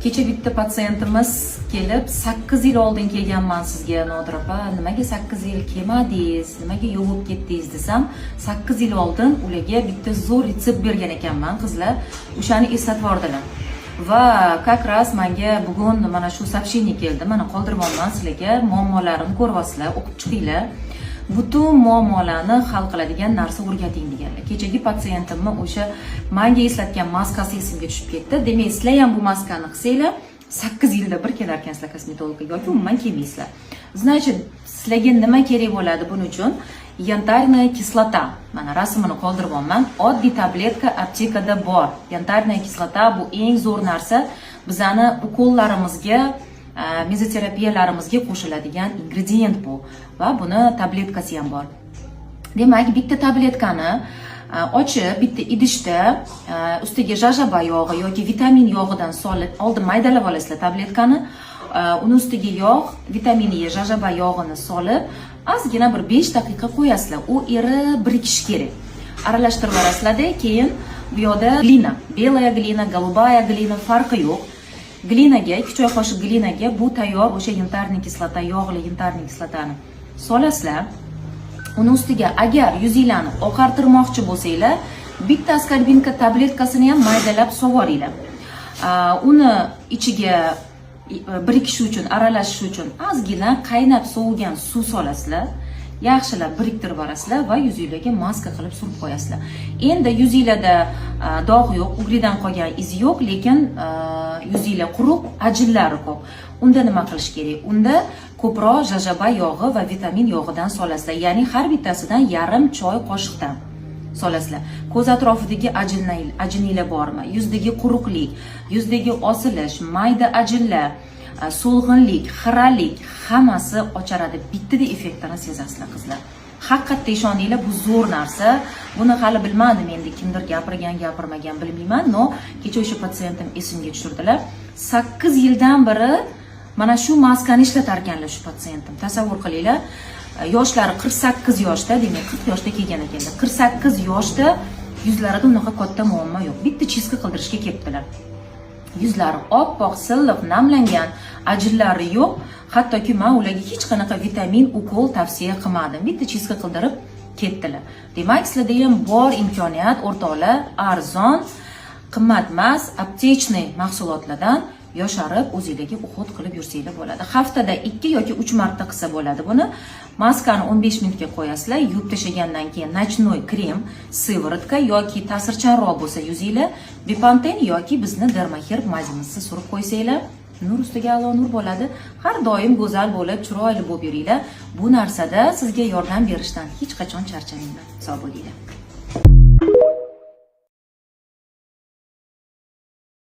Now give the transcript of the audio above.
Kecha bitta patsientimiz kelib, "8 yil oldin kelganman sizga, Nodir opa, nimaga 8 yil kelmadingiz, nimaga yo'q bo'lib ketdingiz?" desam, 8 yil oldin ularga bitta zo'r retsept bergan ekanman, qizlar, o'shani eslatib yubordilar. Va как раз manga bugun mana shu сообщение keldi. Mana, qoldiryapman sizlarga, muammolarini ko'ryapsizlar, o'qib chiqinglar. "Butun muammolarni hal qiladigan narsa o'rgating", deganlar. Kechagi patsientimni o'sha manga eslatgan maskasi esimga tushib ketdi. Demak, sizlar ham bu maskani qilsanglar, 8 yilda bir kelar ekansizlar kosmetologga yoki umuman kelmaysizlar. Значит, sizlarga nima kerak bo'ladi buning uchun? Янтарная кислота. Mana, rasmini qoldiryapman. Oddiy tabletka aptekada bor. Янтарная кислота bu eng zo'r narsa, bizani ukollarimizga, mezoterapiyalarimizga qo'shiladigan ingredient bu va buni tabletkasi ham bor. Demak, bitta tabletkani ochib, bitta idishda ustiga jojoba yog'i yoki vitamin yog'idan solib, oldin maydalab olasizlar tabletkani, uni ustiga yog', vitamin E, jojoba yog'ini solib, ozgina bir 5 daqiqa qo'yasizlar. U erib birikishi kerak. Aralashtirib yuborasizlarda, keyin bu yoqda глина, белая глина, голубая глина, farqi yo'q. Глина ga 2 choy qoshiq глина ga bu tayyor o'sha янтарный kislota, yog'li янтарный kislotani solasizlar. Uni ustiga, agar yuzinglarni oqartirmoqchi bo'lsanglar, bitta аскорбинка tabletkasini ham maydalab solvoringlar. Uni ichiga birikishi uchun, aralashishi uchun ozgina qaynab sovigan suv solasizlar, yaxshilab biriktirib yuborasizlar va yuzinglarga maska qilib surib qo'yasizlar. Endi yuzinglarda dog' yo'q, угри dan qolgan iz yo'q, lekin yuzinglar quruq, ajinlari ko'p. Unda nima qilish kerak? Unda ko'proq jojoba yog'i va vitamin yog'idan solasizlar, ya'ni har bittasidan yarim choy qoshiqdan solasizlar. Ko'z atrofidagi ajinlar bormi, yuzdagi quruqlik, yuzdagi osilish, mayda ajinlar, so'lg'inlik, xiralik, hammasi ocharadi. Bittada effektini sezasizlar, qizlar. Haqiqatda, ishoninglar, bu zo'r narsa. Buni hali bilmadim, endi kimdir gapirgan, gapirmagan, bilmayman, но kecha o'sha patsientim esimga tushirdilar. 8 yildan beri mana shu maskani ishlatar ekanlar shu patsientim, tasavvur qilinglar. Yoshlari 48 yoshda, demak, 40 yoshda kelgan ekanlar. 48 yoshda yuzlarida unaqa katta muammo yo'q, bitta чистка qildirishga kelibdilar. Yuzlari oppoq, silliq, namlangan, ajinlari yo'q. Hattoki man ularga hech qanaqa vitamin, ukol tavsiya qilmadim, bitta чистка qildirib ketdilar. Demak, sizlarda ham bor imkoniyat, o'rtoqlar. Arzon, qimmat emas, аптечный mahsulotlardan yosharib, o'zinglarga уход qilib yursanglar bo'ladi. Haftada 2 yoki 3 marta qilsa bo'ladi buni. Maskani 15 minutga qo'yasizlar, yuvib tashlagandan keyin ночной krem, сыворотка yoki ta'sirchanroq bo'lsa yuzinglar, Bepanten yoki bizni Dermaherb mazimizni surib qo'ysanglar, nur ustiga a'lo nur bo'ladi. Har doim go'zal bo'lib, chiroyli bo'lib yuringlar. Bu narsada sizga yordam berishdan hech qachon charchamanglar. Sog' bo'linglar.